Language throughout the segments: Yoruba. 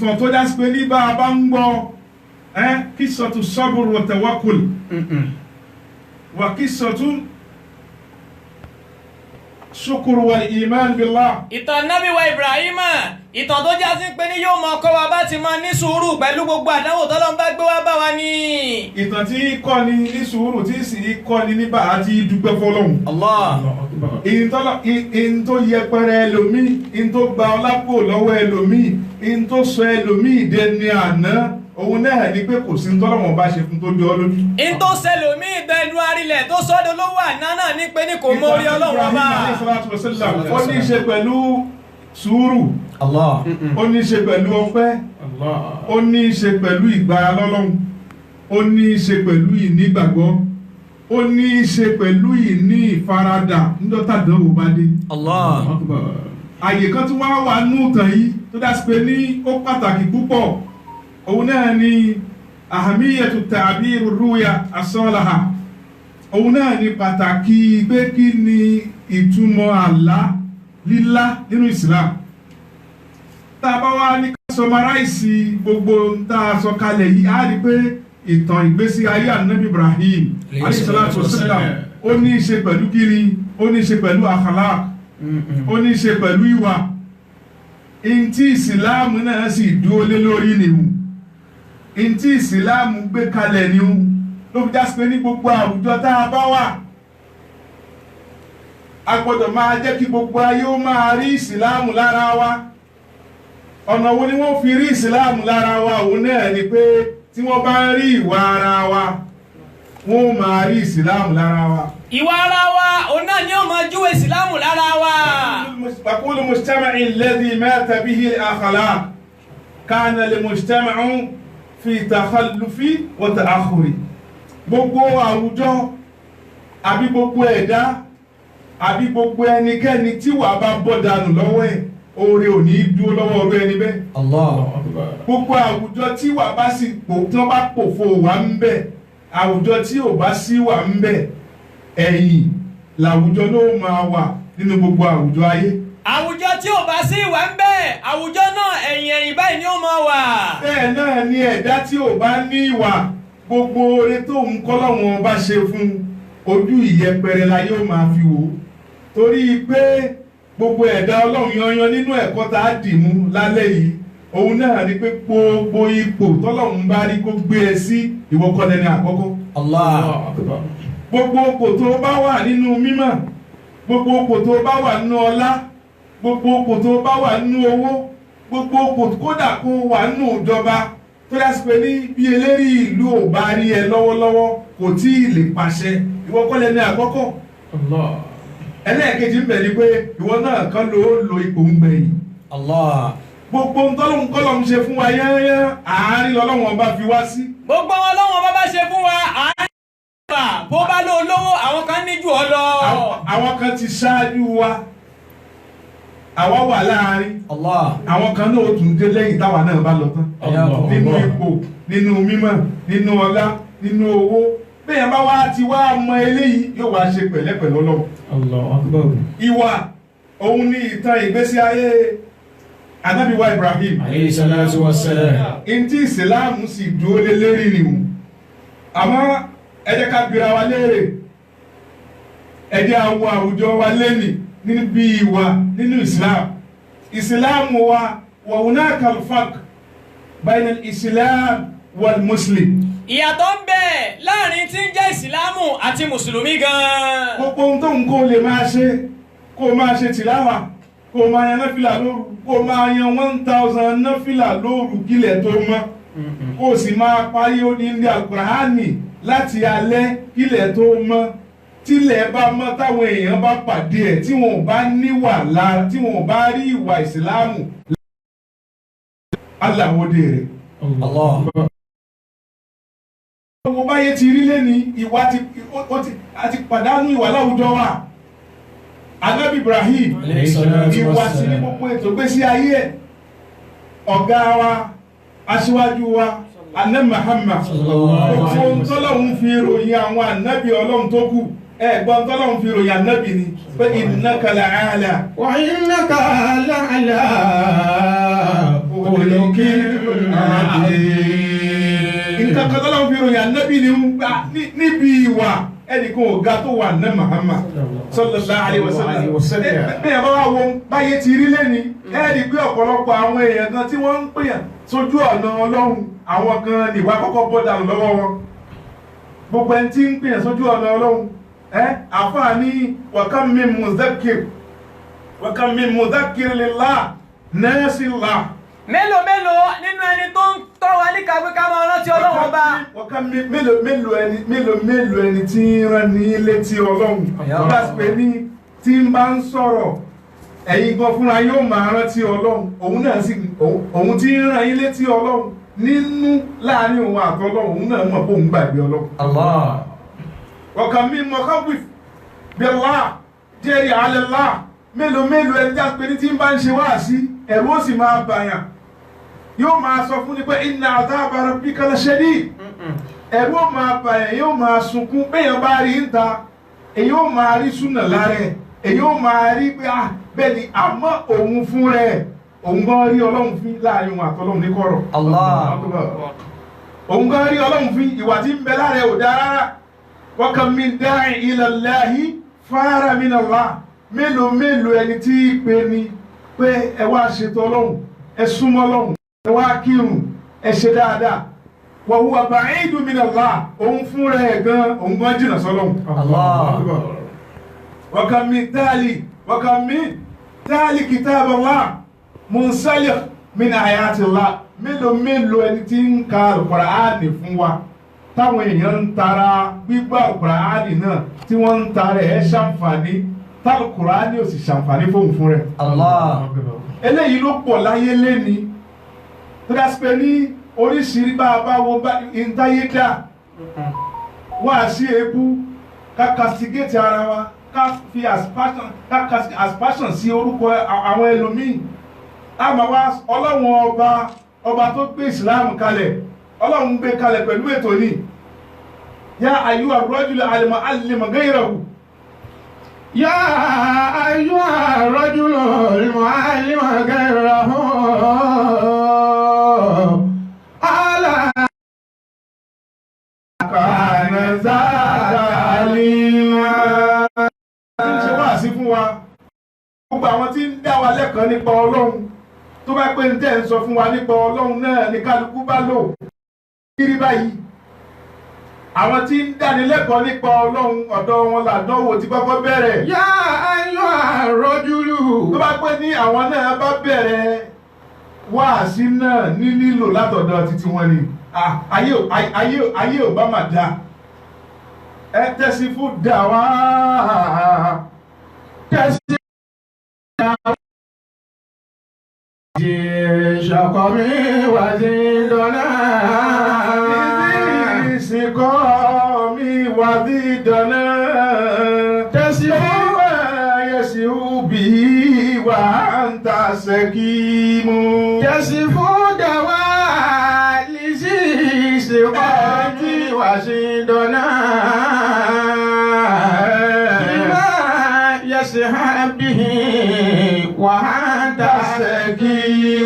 Ìtàn tó dá sí pé ní bá a bá ń gbọ́ qissatu sabr wa tawakkul wa qissatu shukr wal iman billah. Ìtàn Nábì wa Ibrahima, ìtàn tó já sí pé ní yóò mọ ọkọ wa bá ti máa ní sùúrù pẹ̀lú gbogbo àdánwò tọ́lọ́run bá gbé wá bá wa ní. Ìtàn tí kọ́ ni ní sùúrù tí sì kọ́ ni ní bá a ti dúpẹ́ fọ́lọ́hun. Allah. Ìyìn tó yẹpẹrẹ ẹlòmíì, ìyìn tó gba ọlá kúrò lọ́wọ́ ẹlòmíì, ìyìn tó sọ ẹlòmíì dẹni àná, òun náà ni pé kò sí tọ́lọ́wọ́n bá ṣe fún tó jọ lójú. Ìyìn tó ṣẹlòmíì dẹnu arílẹ̀ tó sọ́dọ̀ lówó àná náà ní pé ní kò mọ orí Ọlọ́run ọba. Ó ní í ṣe pẹ̀lú sùúrù, ó ní í ṣe pẹ̀lú ọpẹ́, ó ní í ṣe pẹ̀lú ìgbára lọ́lọ́run, ó ní í ṣe pẹ̀lú ìnígbàgbọ́, ó ní í ṣe pẹ̀lú ìní ìfaradà níjọ́ tàdánwò bá dé. Àyè kan tí wọ́n wà nù tàn yìí tó dá sí pé ní ó pàtàkì púpọ̀, òun náà ni ahamiyatu ta'biru ruya as-salaha, òun náà ni pàtàkì pé kí ni ìtumọ̀ àlá lílá nínú Islam. Tá a bá wá ní ká sọmaráìsì gbogbo tá a sọ kalẹ̀ yìí, á rí pé ìtàn ìgbésí ayé Ànábì Ibrahim alayhi salatu wassalam ó ní í ṣe pẹ̀lú kíni, ó ní í ṣe pẹ̀lú akhlaq, ó ní í ṣe pẹ̀lú ìwà. Ntí ìsìláàmù náà sì dúró lé lórí nìhun, ntí ìsìláàmù gbé kalẹ̀ nìhun, ló fi jásí pé ní gbogbo àwùjọ tá a bá wà, a gbọ́dọ̀ máa jẹ́ kí gbogbo ayé ó máa rí ìsìláàmù lára wa. Ọ̀nà wo ni wọ́n fi rí ìsìláàmù lára wa? Òun náà ni pé tí wọ́n bá ń rí ìwà ara wa, wọ́n máa rí ìsìláàmù lára wa. Ìwà ara wa, òun náà ni ó máa júwe ìsìláàmù lára wa. Kullu mujtama'in alladhi mata bihi al-akhlaq kana al-mujtama'u fi takhallufi wa ta'akhuri. Gbogbo àwùjọ àbí gbogbo ẹ̀dá àbí gbogbo ẹnikẹ́ni tí wàá bá bọ́ dànù lọ́wọ́ ẹ̀, oore ò ní dúró lọ́wọ́ ọ̀rọ̀ ẹni bẹ́ẹ̀. Gbogbo àwùjọ tí wàá bá sì pò, tí wọ́n bá pòfo wà ń bẹ̀, àwùjọ tí ò bá sí wà ń bẹ̀, ẹ̀yìn làwùjọ ló máa wà nínú gbogbo àwùjọ ayé. Àwùjọ tí ò bá sí wà ń bẹ̀, àwùjọ náà ẹ̀yìn ẹ̀yìn báyìí ni ó máa wà. Bẹ́ẹ̀ náà ni ẹ̀dá tí ò bá ní ìwà, gbogbo oore tó ń kọ́ lọ́wọ́n bá ṣe fún, ojú ìyẹpẹrẹ la yóò máa fi wò ó. Torí pé gbogbo ẹ̀dá Ọlọ́run yanyan nínú ẹ̀kọ́ tá a dì mú lálẹ́ yìí, òun náà ni pé gbogbo ipò tọ́lọ́run bá rí kó gbé e sí, ìwọ kọ́ lẹni àkọ́kọ́. Gbogbo ipò tó bá wà nínú mímọ̀, gbogbo ipò tó bá wà nínú ọlá, gbogbo ipò tó bá wà nínú owó, gbogbo ipò kódà kó wà nínú ìjọba, tó dá sí pé ní bí eléri ìlú ò bá rí ẹ lọ́wọ́lọ́wọ́ kò tí ì lè pàṣẹ, ìwọ kọ́ lẹni àkọ́kọ́. Ẹlẹ́ẹ̀kejì ń bẹ̀ ni pé ìwọ náà kan ló lo ipò ń gbẹ̀yìn. Gbogbo ntọ́lọ́hún kọ́lọ́hún ṣe fún wa yẹ́nyẹ́, àárín lọ́lọ́hún ọba fi wá sí. Gbogbo ọlọ́hún ọba bá ṣe fún wa, àárín wa, bó bá lọ lówó, àwọn kan ní jù ọ lọ. Àwọn kan ti ṣáájú wa, àwa wà láàárín. Àwọn kan náà ó tún dé lẹ́yìn táwa náà bá lọ tán. Nínú ipò, nínú mímọ̀, nínú ọlá, nínú owó. Bẹ́ẹ̀ bá wá ti wá mọ eléyìí, yóò wá ṣe pẹ̀lẹ́pẹ̀lẹ́ Ọlọ́run. Ìwà òun ni ìtàn ìgbésí ayé Ànábì wa Ibrahim. Alayhi salatu wassalam. Ntí ìsìláàmù sì dúró lé lérí nìhun. Àmọ́ ẹ jẹ́ ká bira wa léèrè, ẹ jẹ́ àwọ àwùjọ wa lẹ́nì níbi ìwà nínú ìsìláàmù. Ìsìláàmù wa wa hunaka al-farq bayna al-islam wal-muslim. Ìyàtọ̀ ń bẹ láàrin tí ń jẹ́ ìsìláàmù àti mùsùlùmí gan-an. Gbogbo ohun tó ń kó lè máa ṣe, kó máa ṣe tìláwà, kó máa yan náfìlà lóru, kó máa yan 1000 náfìlà lóru kílẹ̀ tó mọ́, kó sì máa parí odindi Al-Qur'ani láti alẹ́ kílẹ̀ tó mọ́. Tílẹ̀ bá mọ́, táwọn èèyàn bá pàdé ẹ̀, tí wọn ò bá níwà lára, tí wọn ò bá rí ìwà ìsìláàmù, aláwòde rẹ̀. Gbogbo báyé ti rí lẹ́ni, ìwà ti pàdánù ìwà láwùjọ wa. Ànábì Ibrahim ìwà sí ní gbogbo ètò gbésí ayé ẹ̀. Ọ̀gá wa, aṣíwájú wa, Ànábì Muhammad, gbogbo tọ́lọ́hún fi ròyìn àwọn ànábì Ọlọ́run tó kù, ẹ̀gbọ́n tọ́lọ́hún fi ròyìn ànábì ni pé innaka la'ala. Wa innaka la'ala khuluqin 'azim. Nǹkan kan tọ́lọ́run fi ròyìn ànábì ni níbi ìwà ẹnìkan ò ga tó wà ní Muhammad sallallahu alaihi wasallam. Bẹ́ẹ̀ bá wà wọ báyé ti rí lẹ́ni ẹ rí pé ọ̀pọ̀lọpọ̀ àwọn èèyàn kan tí wọ́n ń pèyàn sójú ọ̀nà Ọlọ́run àwọn gan nìwà kọ́kọ́ bọ́ dànù lọ́wọ́ wọn. Gbogbo ẹni tí ń pèyàn sójú ọ̀nà Ọlọ́run ẹ àfààní wa kam min mudhakkir wa kam min mudhakkir lillah nasillah. Mélòó mélòó nínú ẹni tó ń tọ́ wa ní kàwé ká máa rántí Ọlọ́run ọba. Mélòó mélòó ẹni tí ń rán ní létí Ọlọ́run bá pè ní tí ń bá ń sọ̀rọ̀ ẹ̀yin gan fúnra yóò máa rántí Ọlọ́run òun náà sì òun tí ń rán yín létí Ọlọ́run nínú láàrin òun àtọlọ́run òun náà mọ̀ pé òun gbàgbé Ọlọ́run. Ọ̀kan mi mọ̀ ká wí billah jẹ́rìí alẹ́lá mélòó mélòó ẹni tí a pè ní tí ń bá ń ṣe wáàsí ẹ̀rù ó sì máa bàyàn yóò máa sọ fún ni pé inna adhaba rabbika lashadid ẹ̀rù ó máa bàyàn yóò máa sunkún béèyàn bá rí ń ta èyí ó máa rí súnà lára ẹ̀ èyí ó máa rí pé ah bẹ́ẹ̀ ni àmọ́ òun fún rẹ̀ òun gan rí Ọlọ́run fín láàrin òun àtọlọ́run ní kọ̀rọ̀ òun gan rí Ọlọ́run fín ìwà tí ń bẹ lára ẹ̀ ò dáa rárá wa kam min da'in ila Allahi fara min Allah mélòó mélòó ẹni tí í pe ni pé ẹ wá ṣètò Ọlọ́run ẹ súnmọ́ Ọlọ́run ẹ wá kírun ẹ ṣe dáadáa wa huwa ba'idun min Allah òun fúnra ẹ̀ gan òun gan jìnnà sọ́lọ́run. Wa kam min tali wa kam min tali kitab Allah munsalikh min ayati Allah mélòó mélòó ẹni tí ń ka Al-Qur'ani fún wa táwọn èèyàn ń tara gbígbọ́ Al-Qur'ani náà tí wọ́n ń tara ẹ̀ ṣàǹfààní tálùkùránì ò sì ṣàǹfààní fóun fún rẹ̀. Eléyìí ló pọ̀ láyé léni tó dá sí pé ní oríṣiríṣi bá a bá wo ìntayé dà wá sí ebú ká castigate ara wa ká fi aspersion sí orúkọ àwọn ẹlòmíì àmọ́ wá Ọlọ́run ọba ọba tó gbé ìsìláàmù kalẹ̀ Ọlọ́run gbé kalẹ̀ pẹ̀lú ètò ní yá ayyuha ar-rajulu al-mu'allimu ghayrahu. يا أيها الرجل المعلم غيره ألا كان ذا عليما. Ṣé wàá sí fún wa gbogbo àwọn tí ń dá wa lẹ́kọ̀ọ́ nípa Ọlọ́run tó bá pé ní tẹ́ ń sọ fún wa nípa Ọlọ́run náà ní kálukú bá lò kiri báyìí àwọn tí ń dánilẹ́kọ̀ọ́ nípa Ọlọ́run ọ̀dọ̀ wọn làdánwò tí kọ́kọ́ bẹ̀rẹ̀. Yá ayọ̀ àrọ́júlù. Tó bá pẹ́ ní àwọn náà bá bẹ̀rẹ̀ wáàsí náà ní lílò látọ̀dọ̀ títí wọn ni ayé ò bá mà dá ẹ tẹ́sí fún dàwa tẹ́sí dàwa. Ṣọkọ mi wá sí dọ́là. Ìsìnkọ́ mi wà sí dọ́là. Tẹ́sí wá yẹ̀sí ubì wà ń ta ṣẹ́kí mú. Tẹ́sí fún dàwa lìsí ìsìnkọ́ mi wá sí dọ́là. Bímá yẹ̀sí hábì wà ń ta ṣẹ́kí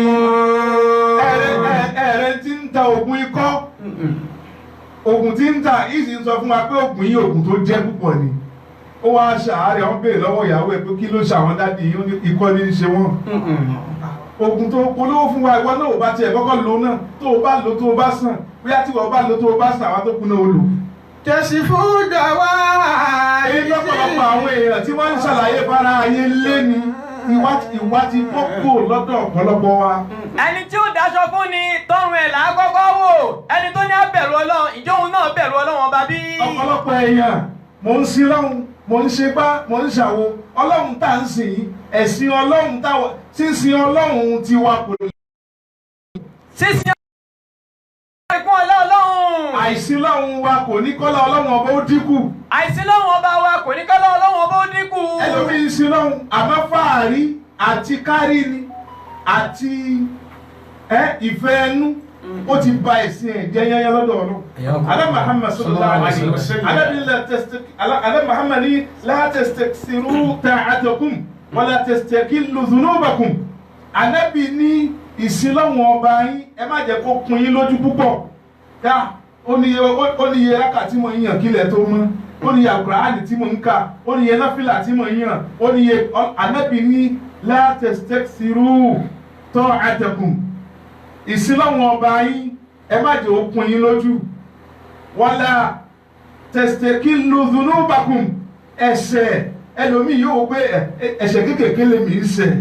mú. Ẹ̀rẹ̀ tí ń ta ògùn ikọ́ ògùn tí ń ta ìsì ń sọ fún wa pé ògùn yìí ògùn tó jẹ́ púpọ̀ ni ó wá ṣàárẹ̀ wọ́n béèrè lọ́wọ́ ìyàwó ẹ̀ pé kí ló ṣàwọn dádì yìí ó ní ikọ́ ní í ṣe wọ́n ògùn tó polówó fún wa ìwọ náà ò bá tiẹ̀ kọ́kọ́ lò náà tó o bá lò tó o bá sàn bóyá tí wọ́n bá lò tó o bá sàn àwọn tó kú náà ó lò. Tẹ̀sí fún dàwa. Èyí lọ́pọ̀lọpọ̀ àwọn èèyàn tí wọ́n ń ṣàlàyé fara ayé lé ni ìwà ti kókó lọ́dọ̀ ọ̀pọ̀lọpọ̀ wa. Ẹni tí ó dáṣọ fún ni tọrùn ẹ̀ là á kọ́kọ́ wò ẹni tó ní á bẹ̀rù Ọlọ́run ìjọ òun náà bẹ̀rù Ọlọ́run ọba bí. Ọ̀pọ̀lọpọ̀ èèyàn mò ń sin lọ́hùn mò ń ṣe gbá mò ń ṣàwo Ọlọ́run tá à ń sìn yìí ẹ̀sìn Ọlọ́run táwa sísìn Ọlọ́run tiwa kò lè. Sísìn Ọlọ́run. Àìsìn lọ́hùn wa kò ní kọ́lá Ọlọ́run ọba ó dínkù. Àìsìn lọ́hùn ọba wa kò ní kọ́lá Ọlọ́run ọba ó dínkù. Ẹlòmíín sin lọ́hùn àmọ́ fàárí àti kárí ni àti ìfẹ́ ẹnu ó ti ba ẹ̀sìn ẹ̀ jẹ́ yányá lọ́dọ̀ Ọlọ́run. Alẹ́ Muhammad sallallahu alaihi wasallam alẹ́ Muhammad ní la tastaksiru ta'atakum wala tastakillu dhunubakum. Ànábì ní Ìsìnlọ́wọ̀n ọba yín ẹ má jẹ́ kó kún yín lójú púpọ̀. Yá ó ní iye rákà tí mo ń yàn kílẹ̀ tó mọ́, ó ní iye àkùránì tí mo ń kà, ó ní iye náfìlà tí mo ń yàn, ó ní iye. Ànábì ní la tastaksiru ta'atakum. Ìsìnlọ́wọ̀n ọba yín ẹ má jẹ́ ó kún yín lójú. Wala tastakillu dhunubakum. Ẹ̀ṣẹ̀ ẹlòmíì yóò gbé ẹ̀ṣẹ̀ kéékèèké lèmi ń ṣẹ̀,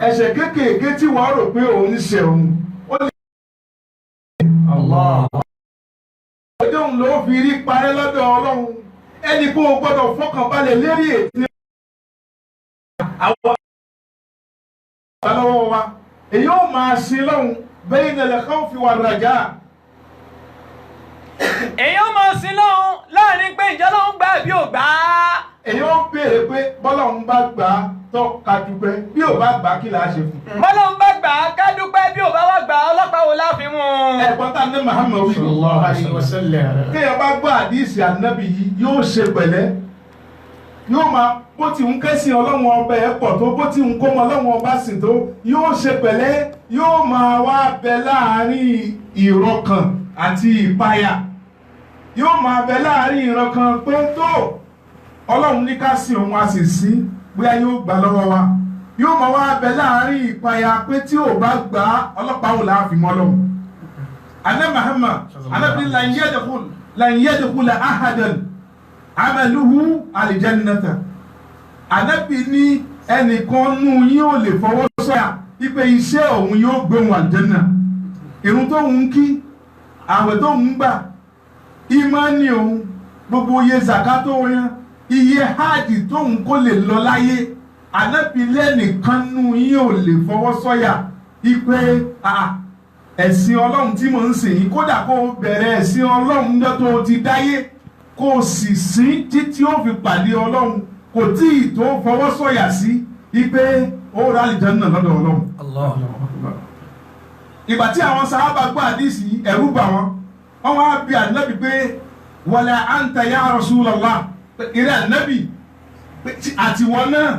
ẹ̀ṣẹ̀ kéékèèké tí wọ́n rò pé òun ń ṣẹ̀ òun. Ó lè ọjọ́ òun ló fi rí parẹ́ lọ́dọ̀ Ọlọ́run. Ẹnì kó o gbọ́dọ̀ fọkànbalẹ̀ lérí ètí àwọn lọ́wọ́ wa. Èyí ó máa sin lọ́hùn bainal khawfi war raja. Èyí ó máa sin lọ́hùn láàrin pé ìjọ lọ́hùn gbà bí ò gbà á. Èyí ó béèrè pé bọ́lọ́hùn bá gbà á tọ́ ká dúpẹ́, bí ò bá gbà á kí là á ṣe fún. Bọ́lọ́hùn bá gbà á ká dúpẹ́, bí ò bá wá gbà á ọlọ́pàá wo la fi mú un. Ẹ̀gbọ́n tá ní Muhammad wí. Sallallahu alayhi wa sallam. Kéèyàn bá gbọ́ àdìsí ànábì yìí yóò ṣe pẹ̀lẹ́. Yóò máa bó ti ń kẹ́sìn Ọlọ́run ọba ẹ̀ pọ̀ tó, bó ti ń kó mọ Ọlọ́run ọba sìn tó, yóò ṣe pẹ̀lẹ́, yóò máa wá bẹ láàrin ìrọ̀kàn àti ìpayà. Yóò máa bẹ láàrin ìrọ̀kàn pé tó Ọlọ́run ní ká sìn òun a sì sí bóyá yóò gbà lọ́wọ́ wa. Yóò máa wá bẹ láàrin ìpayà pé tí ò bá gbà á ọlọ́pàá wò láàfin mọ́ lọ́wọ́. Àná Muhammad anábìrin lan yadkhula ahadan amaluhu aljannata. Ànábì ní ẹnìkan nú yín ò lè fọwọ́ sọ̀yà wípé iṣẹ́ òun yóò gbé òun àlùjánnà. Ìrun tó ń kí, àwẹ̀ tó ń gbà, ìmánì òun, gbogbo iye zaka tó yan, iye hajj tó ń kó lè lọ láyé. Ànábì lẹ́nìkan nú yín ò lè fọwọ́ sọ̀yà wípé ẹ̀sìn Ọlọ́run tí mò ń sìn yín, kódà kó o bẹ̀rẹ̀ ẹ̀sìn Ọlọ́run lọ́jọ́ tó o ti dáyé, kó o sì sìn títí ó fi pàdé Ọlọ́run, kò tí ì tó fọwọ́ sọ̀yà sí ipe ó rà àlùjánnà lọ́dọ̀ Ọlọ́run. Ìgbà tí àwọn sàhábà gbọ́ àdìsí ẹ̀rù bà wọ́n, wọ́n wá bi ànábì pé wala anta ya Rasulallah, ìrẹ́ ànábì àti wọn náà,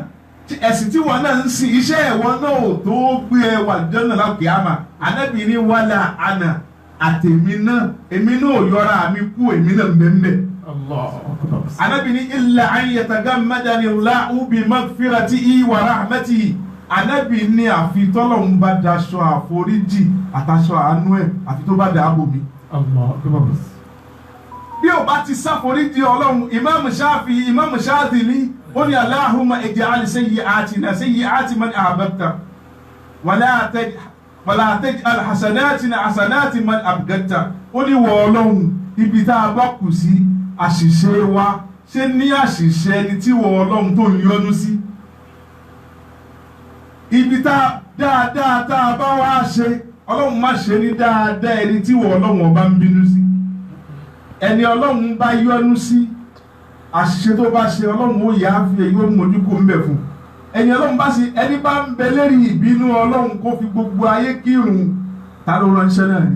ẹ̀sìn tí wọn náà ń sìn, iṣẹ́ ẹ̀wọ̀n náà ò tó gbé ẹ wà àlùjánnà lákìámà. Ànábì ní wala ana, àtèmi náà, èmi náà ò yọra mi kú, èmi náà mbẹ́mbẹ́. Ànábì ní illa an yatagammadani Allahu bi magfiratihi wa rahmatihi. Ànábì ní àfi tọ́lọ́hun bá daṣọ àforíjì àtàṣọ àánú ẹ̀, àfi tó bá dàbò mi. Bí o bá ti sáforíjì Ọlọ́run, Imam Shafi, Imam Shadili, ó ní Allahumma ij'al sayyi'atina sayyi'ati man ahbabta wala taj'al hasanatina hasanati man abghadta. Ó ní wọ Ọlọ́run, ibi tá a bá kù sí àṣìṣe wa, ṣé ní àṣìṣe ẹni tí wọ Ọlọ́run tó ń yọ́nú sí. Ibi tá dáadáa tá a bá wá ṣe, Ọlọ́run má ṣe ní dáadáa ẹni tí wọ Ọlọ́run ọba ń bínú sí. Ẹni Ọlọ́run bá yọ́nú sí, àṣìṣe tó bá ṣe Ọlọ́run ó yà á fi èyí ó mójú kó ń bẹ̀ fún. Ẹni Ọlọ́run bá ṣe, ẹni bá ń bẹ lérí ìbínú Ọlọ́run kó fi gbogbo ayé kírun, ta ló ránṣẹ́ náà ni.